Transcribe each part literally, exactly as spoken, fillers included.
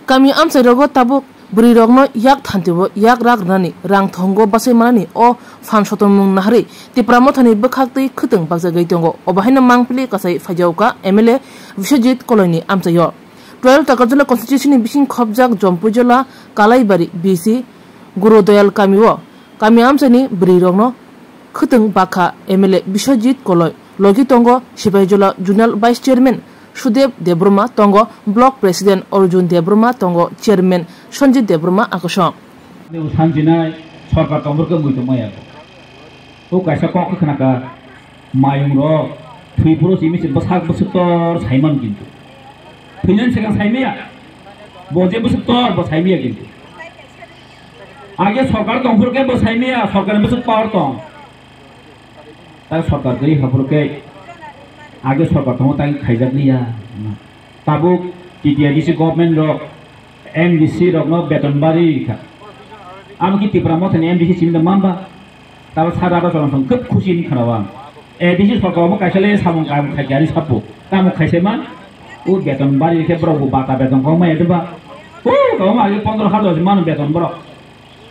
Kami amchairogo tabuk bwrwirokno yak thantio yak rak rwnani rang thongo bachai manani o phan sotonmung naharwi Tipra Mothani bwkhaktwi khwtwng bakjagwi tongo. Obo haino mangpili kachai phaijakha M L A Biswajit Koloini amchaio. Twelve Takarjala constituency ni bising khopjak Jompuijala Kalaibari B C Gurudoyal kamio kami amchaini bwrwirokno khwtwng bakha M L A Biswajit Koloi, logi tongo Sipaijala Zonal Vice Chairman Sudev Debbarma, tongo Block President Arjun Debbarma, tongo Chairman Sanjit Debbarma akosong. Sanjinai sorkar tongphuru khe muitu maya. O kaisa kok khe khnakha, mayung rok thwi phuru simi se bwsak bwswk tor saiman kintu. Thwinani swkang saimaya. Bo je bwswk tor bo saimaya kintu. Age sorkar tongphuru khe bo saimaya, sorkar ni bwswk power tong. Tai sorkar gari haphuru khe age sorkar tongo tai khaijak liya. Tabuk T T A D C government rok M D C rokno beton bari kha. Amo ki Tipra Mothani M D C simi da mamba. Tabo sara aro chwla song khub khusi ni khana o ang. A D C sorkar omo kaisa le samung kam khai gari sapo. Tamo khaise man. O beton bari khe borok bo bata beton kong mai ba. O kong ma age pondro hajar mano beton borok.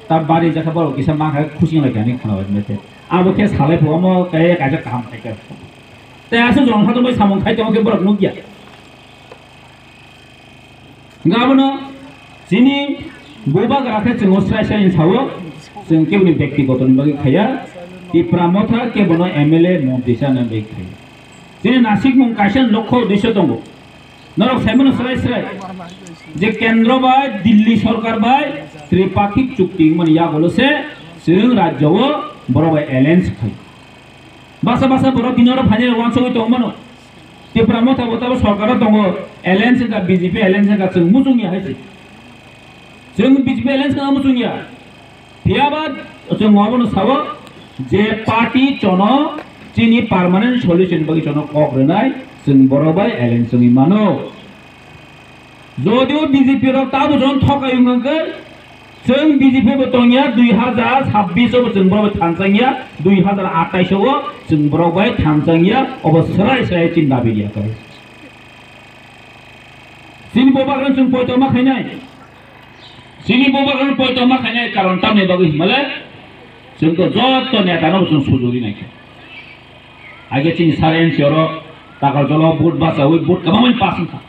Ta bari jakha borok kisa ma kha khusi lai kani khana o mete. Abo khe salai phu omo kaya kaisa kaham khai kha. Te asu jong kha to samung khai tong khe borok nukya. Hingke abono chini bubagra khe chwng srai srai sao, chwng keboni bektigoto ni bagwi khaiya, Tipra Motha kebono M L A montri chana bagwi khaiya. Chini nasikmung kaisa lokho uddesso tongo. Norok saimano srai srai je kendro bai Dilli sorkar bai tripakhik chukti wngmani yagulo se chwng rajyo o borok bai alliance khai. Basa basa borok bini oro phainai rok uansugwi tongmano. Tipra Motha bo tabo sorkaro tongo, alliance wngkha, B J P alliance wngkha, chwng muchung ya hai se. Chwng B J P alliance wngkha muchung ya. Phiya ba chwng obono sao je party chono chini permanent solution bagwi chono kok rwnai, chwng borok bai alliance wngwi mano. Jodio B J P rok tabo jon thokai wngkha khe, chwng B J P bo tongya, dui hajar sabbish o bo chwng borok bai thanchangya, dui hajar atais o chwng borok bai thanchangya, obo srai srai chini dabi ya khe. Chini bobagrano chwng poito ma khainai. Chini bobagrano poito ma khainai karon tamni bagwi himale chwng to joto neta no chwng sujuri naikha. Age chini sar N C oro Takarjala vote bachawi vote kwbangmani pass wngkha.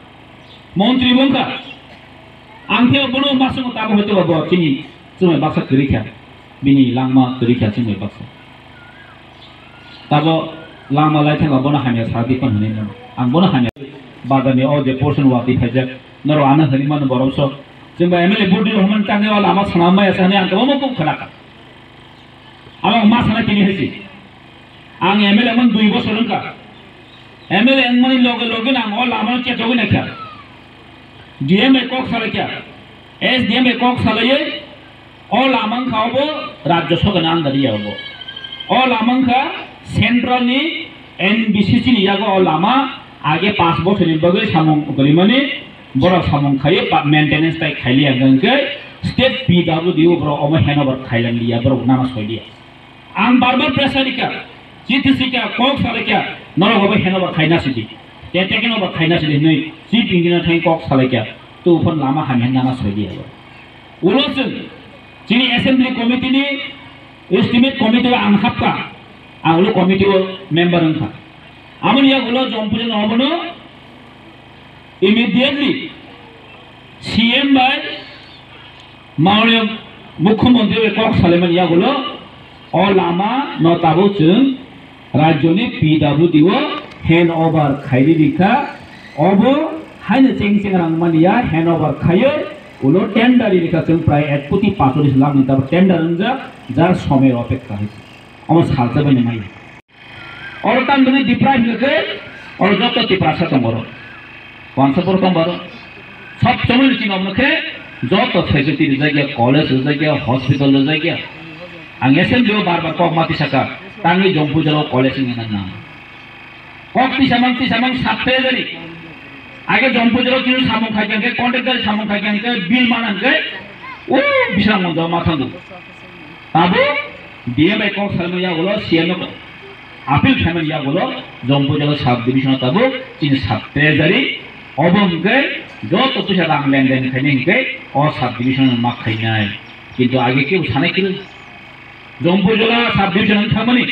Montri bo wngkha. Ang khe bono masung tamo hoito bo chini chumai baksa kwrwi kha. Bini langma kwrwi kha chumai baksa. Tabo langma lai thangma bono hamya sa di kon hwnwi mano. Ang bono hamya bazarni o je portion watwi phaijak. Norok ano hwnwi mano borok so. Chwngba M L A vote rw hwnmani tangwi o lama sana maya sa hwnwi ang kwbangma kok khna kha. Abo ma sana tini hai se. Ang M L A mon dui bosor wngkha. M L A wngmani loge loge no ang o lama no chetogwi naikha. D M bai kok salaikha. S D M bai kok salaiwi o lama wngkha obo Rajya Sabha ni under ya obo. O lama wngkha central ni N B C C ni yago o lama age paanch bosor ni bagwi samung kwrwimani borok samung khaiwi pa-, maintenance tai khailiya hwnkhe state P W D o borok omo handover khailangliya borok nana soiliya. Ang bar bar pressure rikha, chiti sikha, kok salaikha, norok obo handover khaina sidi, tei tei khe no bo khaina sidi hwnwi chief engineer thai kok salaikha, to phon lama hamya nana soidi abo. Ulo chwng chini assembly committee ni estimate committee o ang hapkha, ang ulo committee o member wngkha. Amoni yagulo Jompuijala obono immediately C M bai Mananiya Mukhyamantri bai kok salaimani yagulo o lama no tabuk chwng rajyoni P W D o hand over khairi rikha, obo haino cheng cheng rang mani ya hand over khaiwi ulo tender rikha chwng prai ek koti pacholis lakh ni tabuk tender wngjak, jar somoy opekha hai se. Omo salsa bai nai. Oro tang dini Tipra hingke khe, oro joto Tiprasa tongo oro. Wansa poro tong baro. Sob somoi ni chingam khe, joto facility rijak ya, college rijak ya, hospital rijak ya. Ang assembly o bar bar kok mati saka, tangwi Jompuijala college ni nang nang. Kok tisa mang tisa mang sub treasury. Age Jompuijala kinu samung khai khe, contractor samung khai khe, bill mana khe, o bisang mo joma thango. Abo D M bai kok salmani yagulo C M no appeal khaimani yagulo Jompuijala sub division o tabuk chini sub treasury Obo hwnkhe joto puisa rang lenden khainai hwnkhe o sub division ma khainai. Kintu age kebo sanai kwrwi. Jompuijola sub division wng thangmani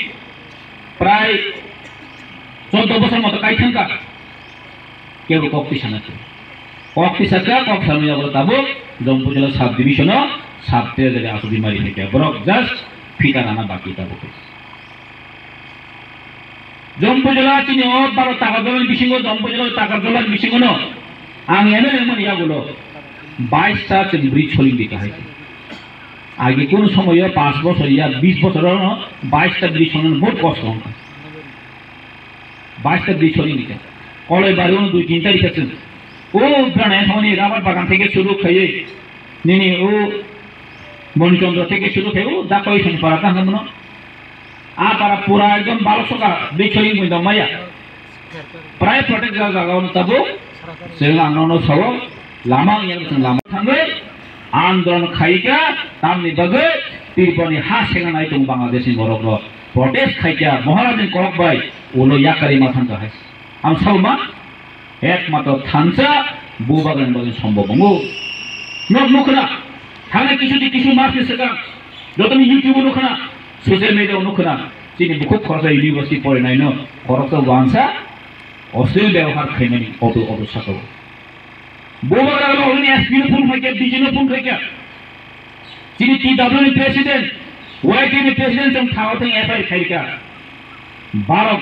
prai choddo bosor moto kai thangkha. Kebo kok twi sana khe. Kok twi sakha, kok sanwi yago tabuk Jompuijola sub division o sub treasury aswk bimari phaikha. Borok just phita rana baki tabuk. Jompuijola chini o baro Takarjolani bisingo, Jompuijola Takarjolani bisingo no ang M L A mani yagulo bais ta chwng bridge soling di kahai. Agi kunu somoyo panch bosor ya bis bosor no bais ta bridge soling bahut kosto wngkha. Bais ta bridge soling di ka. Koloi bari ono dui tin ta rikha chwng. O brana thani rubber bagan theke suru khaiwi nini o Monichondra theke suru khaiwi o dakoi song para ta hangno. A para pura ekdom balo soka, bikholing mui dong maya. Prai protect jak jaga on tabo. Seng ang nono sawo, lama yang seng lama thangwe. Andron khaika, tamni bagwe, Tirpani ha senga nai tong Bangladesh ni borok ro. Protest khaika, Maharaj ni kok bai, ulo yakari ma thangka hai. Ang sauma, Ekmatro thansa Bubagrani bagwi sombhob wngo. Nok nukhna, thangna kisu di kisu mas ni swkang, jotoni YouTube o nukhna, social media o nukhna, chini bukhuk khoroksa university porinaino khoroksa wansa oslil byabohar khaimani auto auto sakao. Bubagrano hwnwi S P no phone khaikha, D G no phone khaikha. Chini T W ni president, Y T ni president chwng thago thang F I R khaikha. Baro